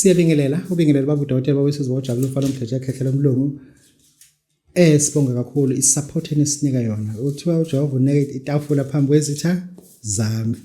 Siyabingelela, ubingelela baba udokotela baba wesizwe wajabula umfana omdletshe ekhehla lomlungu. Sibonga kakhulu i-support enisinika yona. Uthiwa uJehova uneke itafula phambi kwezitha zami.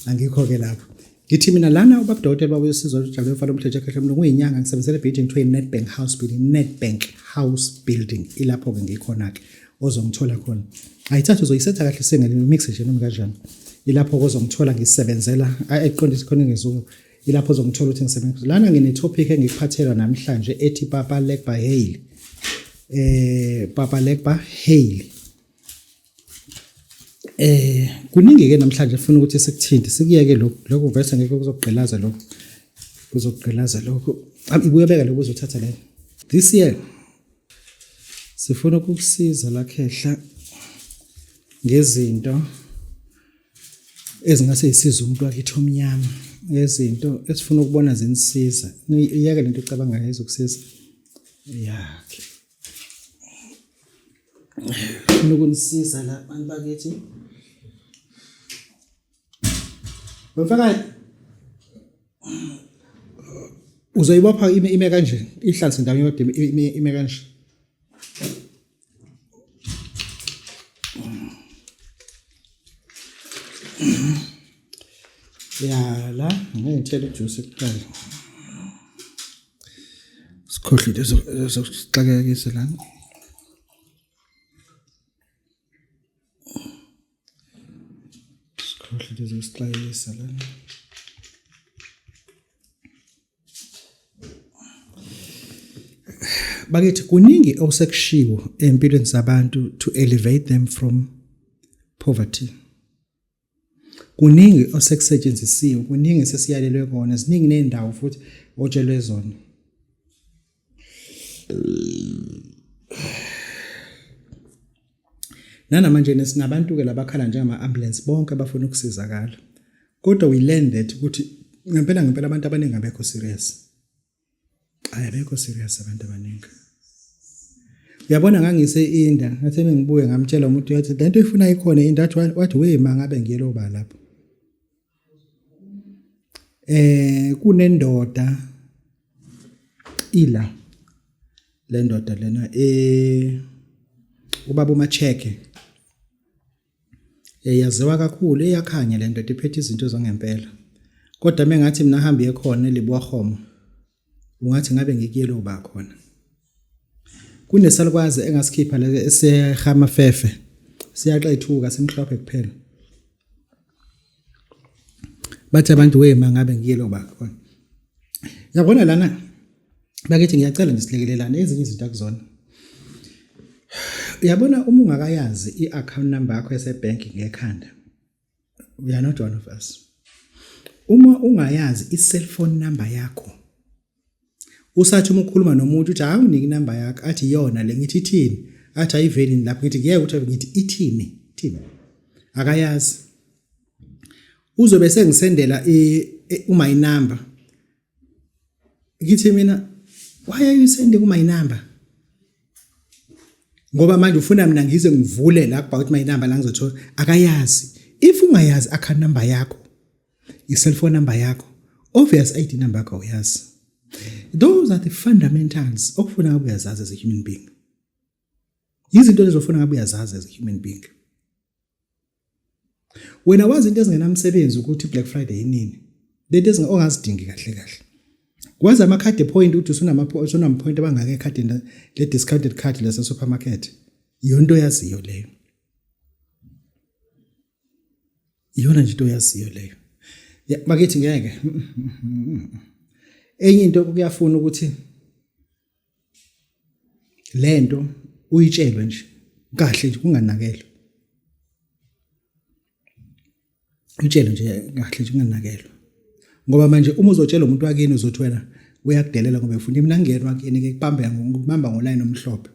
Angikho-ke lapho. Ngithi mina lana ubaba udokotela baba wesizwe ojabula umfana omdletshe ekhehla lomlungu uyinyanga ngisebenzela building kuthiwa i-Nedbank House Building, Nedbank House Building. Ilapho-ke ngikhona-ke ozongithola khona. Ayithathe uzoyisetha kahle singele mix nje noma kanjani. Ilapho ozongithola ngisebenzela ayiqondise khona ngezungu. Ilapho ozongithola ukuthi ngisebenza. Lana ngine topic engikuphathela namhlanje ethi Papa Legba Hail. Papa Legba Hail. Kuningi ke namhlanje funa ukuthi sikuthinte sikuyeke lokhu lokhu vese ngeke kuzokugqilaza lokhu. Kuzokugqilaza lokhu. Ibuye beka lokhu uzothatha le. This year sifuna ukukusiza la khehla ngezinto ezingase zisize umuntu wakithi omnyama ngezinto esifuna ukubona zinisiza. Iyeke lento ocabangayo ezokusiza. Yakhe. Funa ukunisiza la bantu bakithi. Mfakazi uzoyibopha ime kanje ihlalise endaweni yodwa ime kanje. Ya la ngithela ijuice kuqala. Sikhohlile zokuxakekisa lana. Sikhohlile zokuxakekisa lana. Bakithi kuningi osekushiwo empilweni zabantu to elevate them from poverty. Kuningi osekusetshenzisiwe, kuningi sesiyalelwe kona, ziningi nezindawo futhi otshelwe zona. Nanamanje sinabantu ke labakhala njengama ambulance bonke abafuna ukusizakala. Kodwa we learn that ukuthi ngempela ngempela abantu abaningi abekho serious. Hayi abekho serious abantu abaningi. Uyabona ngangise inda ngathi mengibuye ngamtshela umuntu yathi lento ifuna ikhona inda athi wathi we ma ngabe ngiyelo ba lapho. Kunendoda ila le ndoda lena ubaba uMacheke yaziwa kakhulu iyakhanya le ndoda iphethe izinto zangempela kodwa mengathi mina hambe yekhona elibuwahomo ungathi ngabe ngikuyelo uba khona kunesalukwazi engasikhipha le esehamafefe siyaxethuka simhlophe kuphela bathi abantu wema ngabe ngiyelo ba khona yabona lana bakithi ngiyacela nje silekelelane ezinye izinto akuzona uyabona uma ungakayazi i-account number yakho yasebhenki ngekhanda we are not one of us uma ungayazi i-cellphone number yakho usathi uma ukhuluma nomuntu uthi hayi unike inamba yakho athi iyona le ngithi ithini athi ayiveli lapho ngithi ngiyeke ukuthi ngithi ithini ithini akayazi uzobe sengisendela uma inamba ngithi mina why are you sending uma inamba ngoba manje ufuna mina ngize ngivule la kubha ukuthi my number la ngizothola akayazi if ungayazi account number yakho i-cellphone number yakho obvious ID number yakho awuyazi those are the fundamentals okufuna ngabe uyazazi as a human being izinto lezofuna ngabe uyazazi as a human being wena wazi into ezingenamsebenzi ukuthi Black Friday inini lento ezinga ongazidingi kahle kahle wazi amakhadi point ukuthi usunama point abangaka ekhadini le discounted card lase supermarket iyonto yaziyo leyo iyona nje into oyaziyo leyo ya bakithi ngeke enye into kuyafuna ukuthi lento uyitshelwe nje kahle nje kunganakelwa utshelwe nje kahle nje kunganakelwa ngoba manje uma uzotshela umuntu wakini uzothi wena uyakudelela ngoba ufuna mina ngingenwa kini ke kubambe ngokubamba ngolayini omhlophe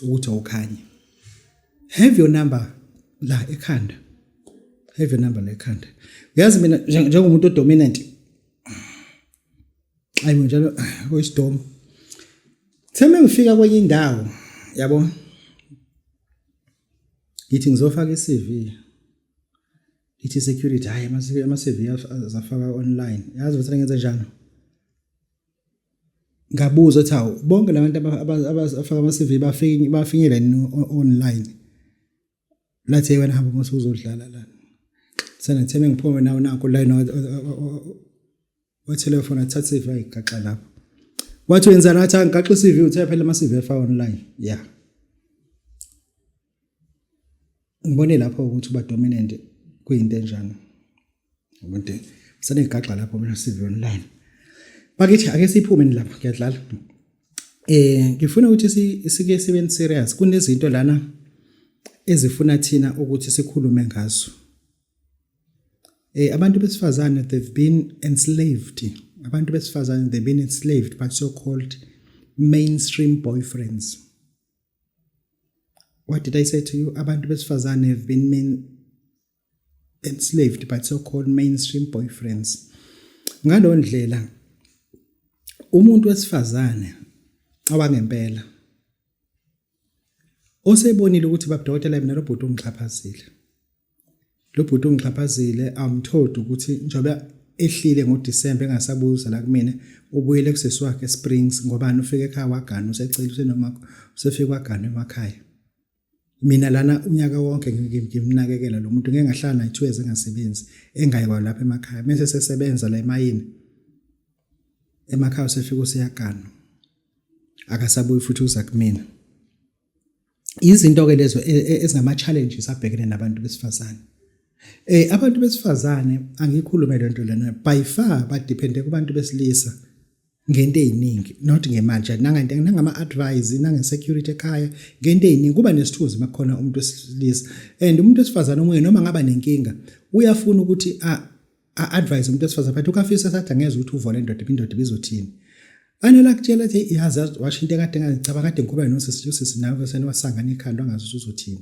ukuthi awukhanye have your number la ekhanda have your number la ekhanda uyazi mina njengomuntu odominant ayibo njalo kuyisidomo theme ngifika kwenye indawo yabo ngithi ngizofaka iCV ithi security hayi ama CV azafaka online yazi ukuthi ngenze njani. Ngabuza ukuthi hawu, bonke labantu abafaka ama-CV bafinyele online. Lathi wena hamba uma uzodlala la. Senetheme ngiphume nawo nakho line wethelefoni, athatha i-CV ayigaxa lapho. Wathi wenzani? Wathi angigaxa i-CV. Uthe phela ama-CV afa online. Yeah, ngibone lapho ukuthi uba dominant kuyinto enjani. Umuntu senegaxa lapho mina CV online. Bakithi, ake siphume lapha, ngiyadlala. Ngifuna ukuthi sike sibe serious. Kunezinto lana ezifuna thina ukuthi sikhulume ngazo. Abantu besifazane, they've been enslaved. Abantu besifazane, they've been enslaved by so called mainstream boyfriends. What did I say to you? Abantu besifazane have been enslaved by so called mainstream boyfriends. Ngalo ndlela umuntu wesifazane owangempela osebonile ukuthi, "Babudokotela, mina lo bhuti ungixhaphazile, lo bhuti ungixhaphazile," I'm told ukuthi njengoba ehlile ngoDisemba engasabuza la kumina, ubuyele kusesi wakhe eSprings, ngobani ufike ekhaya wagana, usecela usenoma usefike wagana emakhaya. Mina lana unyaka wonke ngimnakekela lo muntu, ngeke ngahlala naye 2 years engasebenzi, engayi kwayo lapha emakhaya. Mase sesebenza la emayini, emakhaya usefika useyagana, akasabuyi futhi uza kumina. Izinto ke lezo ezingama challenges abhekene nabantu besifazane. Abantu besifazane, angikhulume lento lena, by far badepende kubantu besilisa ngento eziningi, not ngemali nje, nangento nangama advice, nange security ekhaya, ngento eziningi. Kuba nesithuzi makukhona umuntu wesilisa, and umuntu wesifazane omunye noma ngaba nenkinga uyafuna ukuthi a advise umuntu wesifazane, but ukafisa sathi angeze ukuthi uvole indoda ibizothini. Anela kutshela ethi yazi washo into ekade ngicabanga, kade ngikhuluma nosisi, usisi nawe sena wasangana ikhanda, angazi ukuthi uzothini.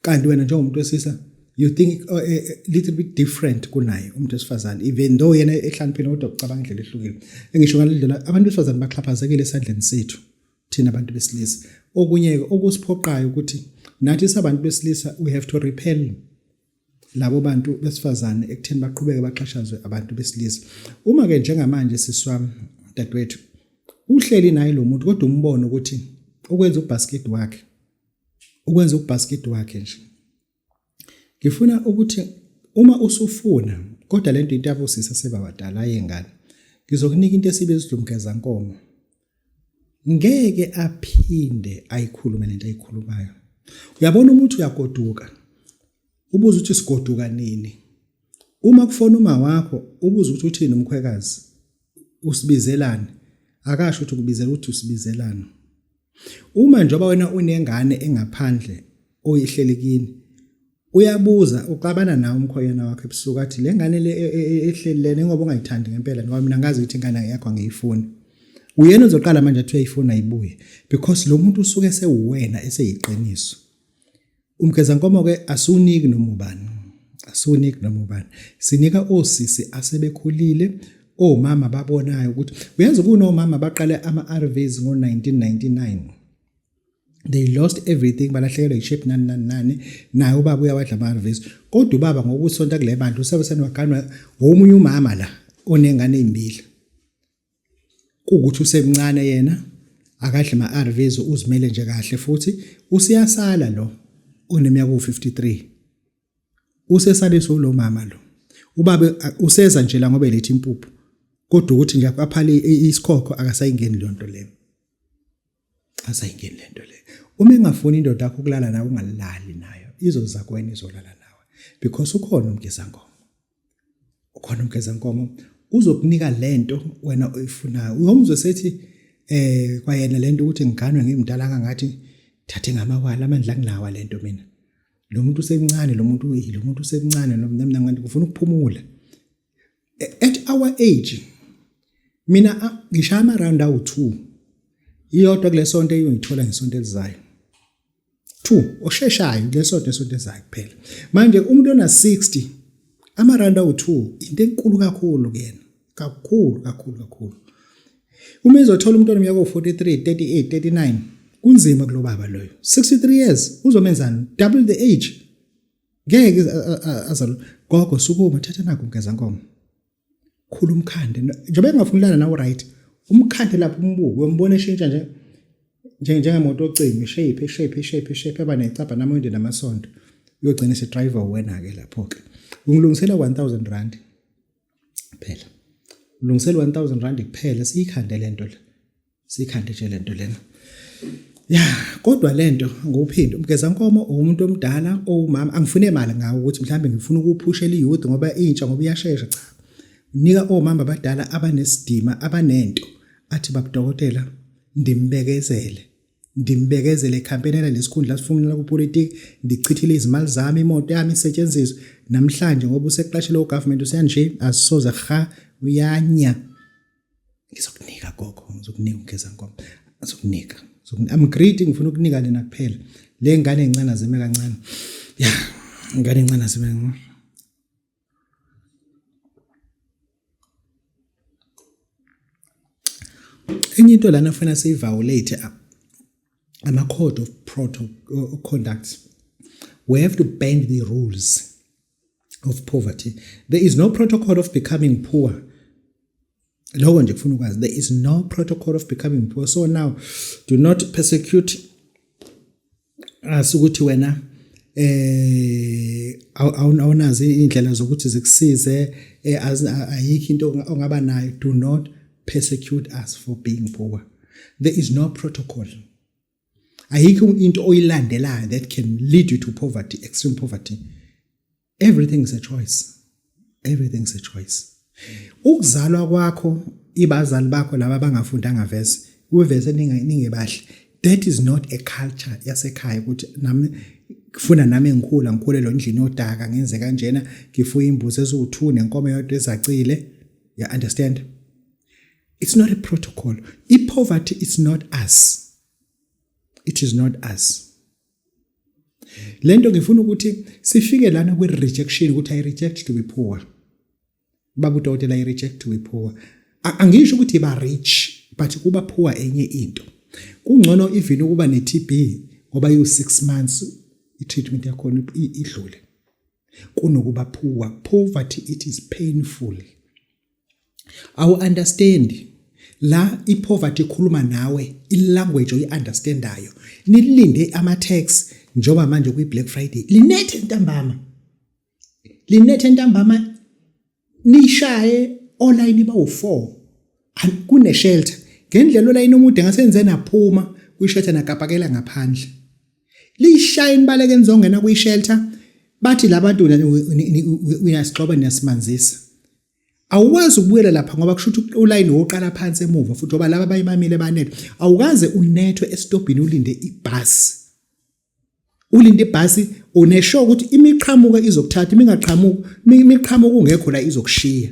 Kanti wena njengomuntu wesilisa, you think a little bit different kunaye umuntu wesifazane, even though yena ehlaniphile, kodwa ucabanga indlela ehlukile. Engisho ngale ndlela, abantu besifazane baxhaphazekile esandleni sethu thina abantu besilisa. Okunye okusiphoqayo ukuthi nathi sabantu besilisa we have to repel labo bantu besifazane ekutheni baqhubeke baxhashazwe abantu besilisa. Uma ke njengamanje, siswami, dadewethu, uhleli naye lo muntu, kodwa umbone ukuthi ukwenza ubasket wakhe, ukwenza ubasket wakhe nje, ngifuna ukuthi uma usufuna, kodwa lento into yabosisa sebabadala yengane, ngizokunika into esibiza idumgeza nkomo. Ngeke aphinde ayikhulume lento ayikhulumayo. Uyabona, umuntu uyagoduka, ubuza ukuthi sigoduka nini. Uma kufona uma wakho, ubuza ukuthi uthini umkhwekazi, usibizelani. Akasho ukuthi ukubizela ukuthi usibizelani. Uma njengoba wena unengane engaphandle oyihleli kini, uyabuza, uxabana nawe umkhwenyana wakho ebusuku, athi le ngane le ehleli lena ngoba ungayithandi ngempela, ngoba mina ngazi ukuthi ingane yakho angiyifuni. Uyena uzoqala manje athi uyayifuna, ibuye, because lo muntu usuke sewuwena, eseyiqiniso. Umgezankomo ke asiwuniki noma ubani, asiwuniki noma ubani. Sinika osisi asebekhulile, omama babonayo ukuthi uyazi kunomama baqale ama-ARVs ngo-1999, they lost everything, balahlekelwa i-shape, nani nani nani. Naye ubaba uyawadla ama-ARVs, kodwa ubaba ngokusonta kule bantu usebe seniwaganwa omunye umama la onengane ezimbili, kuwukuthi usemncane yena, akadle ama-ARVs, uzimele nje kahle, futhi usiyasala lo oneminyaka u-53, usesaliswe ulo mama lo. Ubaba useza nje la ngoba eletha impuphu, kodwa ukuthi nje aphale isikhokho, akasayingeni leyo nto leyo, asayingeni lento leyo. Uma engafuni indoda yakho ukulala nawe, ungalali nayo, izoza kuwena, izolala nawe, because ukhona umgezankomo, ukhona umgezankomo uzokunika lento wena oyifunayo. Uyomuzwe sethi kwayena lento ukuthi ngiganwe ngimdala kangathi thathe ngamawala amandla, nginawa lento mina. Lo muntu usemncane, lo muntu usemncane, mina ngifuna ukuphumula at our age. Mina ngishaya ama round awu2, iyodwa kule sonto, eyongithola ngesonto elizayo, 2 osheshayo lesonto, esonto ezayo kuphela. Manje umuntu ona 60, ama round awu2 into enkulu kakhulu kuyena, kakhulu kakhulu kakhulu. Uma ezothola umuntu oneminyaka o43, 38, 39, kunzima kulo baba loyo. 63 years uzomenzani? Double the age, ngeke azalo. Gogo, sukuma, thatha nakho umgezankomo, khula umkhande. Njengoba engafuni lana nawe, right? Umkhande lapho umbuko uyombona eshintsha nje njengemoto ocima ishape ishape ishape ishape eba necabha namawindi namasonto uyogcina esedriver wena-ke lapho-ke ungilungisela 1000 rand phela ulungisela 1000 rand kuphela siyikhande lento le siyikhande nje lento lena ya kodwa lento ngokuphinde umgezankomo umuntu omdala owumama angifune imali ngawo ukuthi mhlambe ngifuna ukuphushela iyouth ngoba intsha ngoba iyashesha cha nika omama abadala abanesidima abanento athi babudokotela ndimbekezele ndimbekezele ekhampenela lesikhundla sifunela kupolitiki ndichithile izimali zami imoto yami isetshenziswe namhlanje ngoba useqashile ugovernment useyanje asisoze ha uyanya ngizokunika gogo ngizokunika ugeza nkomo ngizokunika I'm greedy ngifuna ukunika lena kuphela le ngane encane azime kancane ya ingane encane azime kancane Enye into lana kufanele siyiviolate ama-code of protocol conduct. We have to bend the rules of poverty. There is no protocol of becoming poor. Lokho nje kufuna ukwazi. There is no protocol of becoming poor. So now do not persecute us ukuthi wena eh awunazi indlela zokuthi zikusize eh, ayikho into ongaba nayo. Do not persecute us for being poor. There is no protocol. Ayikho into oyilandelayo that can lead you to poverty, extreme poverty. Everything is a choice. Everything is a choice. Ukuzalwa kwakho ibazali bakho laba abangafundanga verse, kuvese ningebahle. That is not a culture yasekhaya ukuthi nami kufuna nami ngikhula ngikhulele endlini yodaka ngenze kanjena ngifuye imbuzi eziwu2 nenkomo eyodwa ezacile. You understand? It's not a protocol. I-poverty is not us. It is not us. Lento ngifuna ukuthi sifike lana kwi rejection ukuthi I reject to be poor. Baba udokotela I reject to be poor. Angisho ukuthi ba rich but kuba poor enye into. Kungcono even ukuba ne TB ngoba you 6 months i treatment yakhona idlule. Kunokuba poor. Poverty it is painful. Awu understand la ipoverty ikhuluma nawe ilanguage oyiunderstandayo nilinde ama tax njoba manje kwi Black Friday linethe ntambama linethe ntambama nishaye olayini bawu4 kune shelter ngendlela olayini omude ngasenze naphuma kwi shelter nakapakela ngaphandle liyishaye nibaleke nizongena kwi shelter bathi labantu uyasigxoba niyasimanzisa Awukwazi ukubuyela lapha ngoba kusho ukuthi ulayini woqala phansi emuva futhi ngoba laba bayimamile banethe. Awukaze unethwe esitobhini ulinde ibhasi. Ulinde ibhasi unesho ukuthi imiqhamuka izokuthatha imingaqhamuka imiqhamuka ungekho la izokushiya.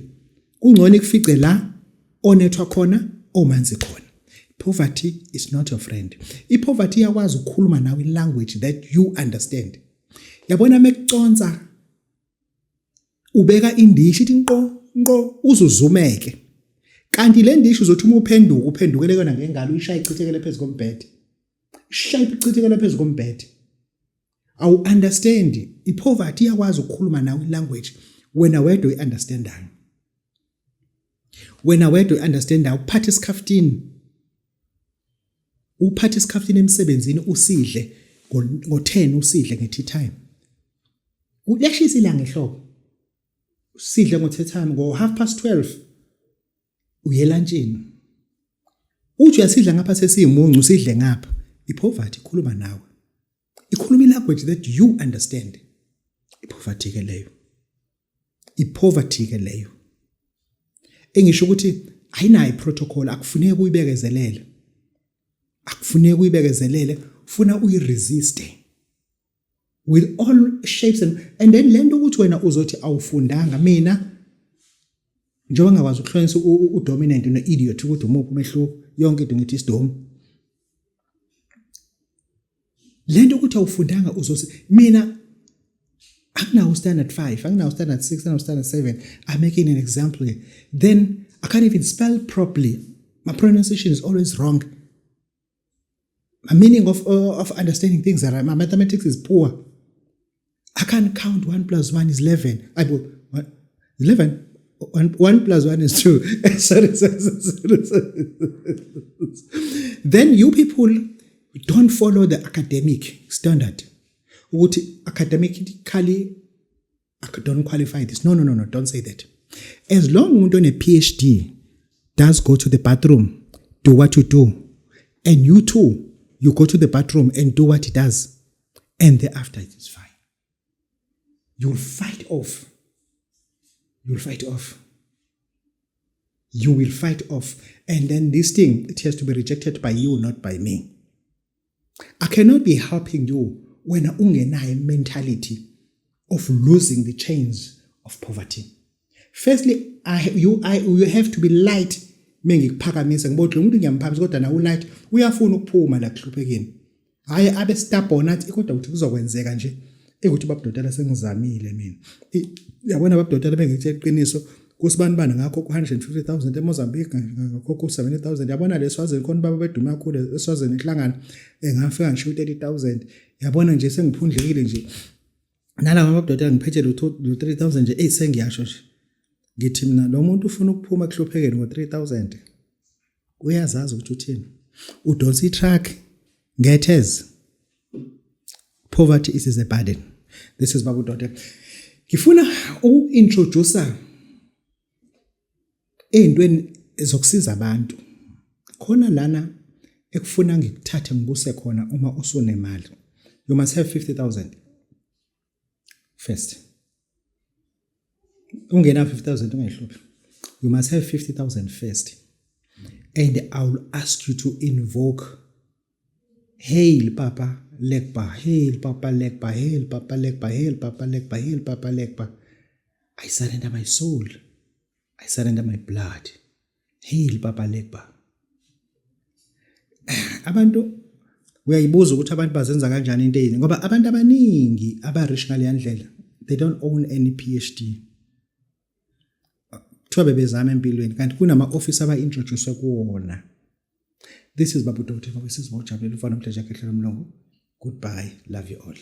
Kungcono ikufice la onethwa khona omanzi khona. Poverty is not your friend. I-poverty iyakwazi ukukhuluma nawe language that you understand. Yabona mekuconsa ubeka indishi ithi nqo nqo uzuzumeke kanti le ndishi uzothi uma uphenduka uphendukele kona ngengalo uyishaye ichithekele phezu kombhede ishaye ichithekele phezu kombhede awu understand ipoverty iyakwazi ukukhuluma nawe ilanguage wena wedwa uyi-understandayo wena wedwa uyi-understandayo uphathe isikhaftini uphathe isikhaftini emsebenzini usidle ngo-10 usidle nge-tea time Liyashisa ilanga ehlobo. Sidle ngo-tea time ngo half past 12 uye elantshini. Uthi uyasidla ngapha sesiyimuncu sidle ngapha. I-poverty ikhuluma nawe. Ikhuluma i-language that you understand. I-poverty ke leyo. I-poverty ke leyo. Engisho ukuthi ayinayo i-protocol akufuneki uyibekezelele. Akufuneki uyibekezelele, funa uyiresiste. With all shapes and then lento ukuthi wena uzothi awufundanga mina njengoba ngakwazi ukuhlukanisa udominant no-idiot ukuthi umuphi umehluko yonke into ngithi isidomu lento ukuthi awufundanga uzothi mina akunawo standard 5 anginawo standard 6 anginawo standard 7 I'm making an example here then I can't even spell properly my pronunciation is always wrong My meaning of understanding things are my mathematics is poor. I can't count 1 plus 1 is 11. I will 11. One plus one is two. Sorry, sorry, sorry, sorry. Then you people don't follow the academic standard. Ukuthi academically I don't qualify this. No, no, no, no, don't say that. As long umuntu one PhD does go to the bathroom, do what you do, and you too, you go to the bathroom and do what he does, and thereafter it is fine. You'll fight off. You'll fight off. You will fight off. And then this thing, it has to be rejected by you, not by me. I cannot be helping you when ungenayo mentality of losing the chains of poverty. Firstly, you have to be light. Mengikuphakamisa ngibodla umuntu ngiyamphakamisa, kodwa nawe ulight, uyafuna ukuphuma la kuhluphekeni. Hayi, abe stubborn, athi kodwa ukuthi kuzokwenzeka nje ekuthi babudodela sengizamile mina. Yabona babudodela, bengithe iqiniso kusibani bani ngakho ku-150,000 eMozambique, ngakho ku-70,000. Yabona leSwazini khona baba bedume kakhulu eSwazini inhlangano, engafika ngisho u-30,000. Yabona nje sengiphundlekile nje nalaba babudodela, ngiphethe lo 3000 nje. Ey, sengiyasho nje, ngithi mina lo muntu ufuna ukuphuma ekuhluphekeni ngo-3000, uyazazi ukuthi uthini, udonsa i-truck ngetheze. Poverty is a burden. This is Babu Dote. Ngifuna uku-introduce ey'ntweni zokusiza abantu khona lana ekufuna ngikuthathe ngikuse khona. Uma usunemali, you must have 50,000 first. Ungena 50,000, ungayihluphi. You must have 50,000 first, and I will ask you to invoke "Hail Papa Legba, hail Papa Legba, hail Papa Legba, hail Papa Legba, hail Papa Legba. I surrender my soul, I surrender my blood. Hail Papa Legba." Abantu uyayibuza ukuthi abantu bazenza kanjani into eyini, ngoba abantu abaningi aba-rich ngaleya ndlela, they don't own any PhD. Kuthiwa bebezama empilweni, kanti kunama-office aba-introduce kuwona. This is Babu Dr. Babesizwa ujabulela ufana umdleja kehlelo mlungu. Goodbye, love you all.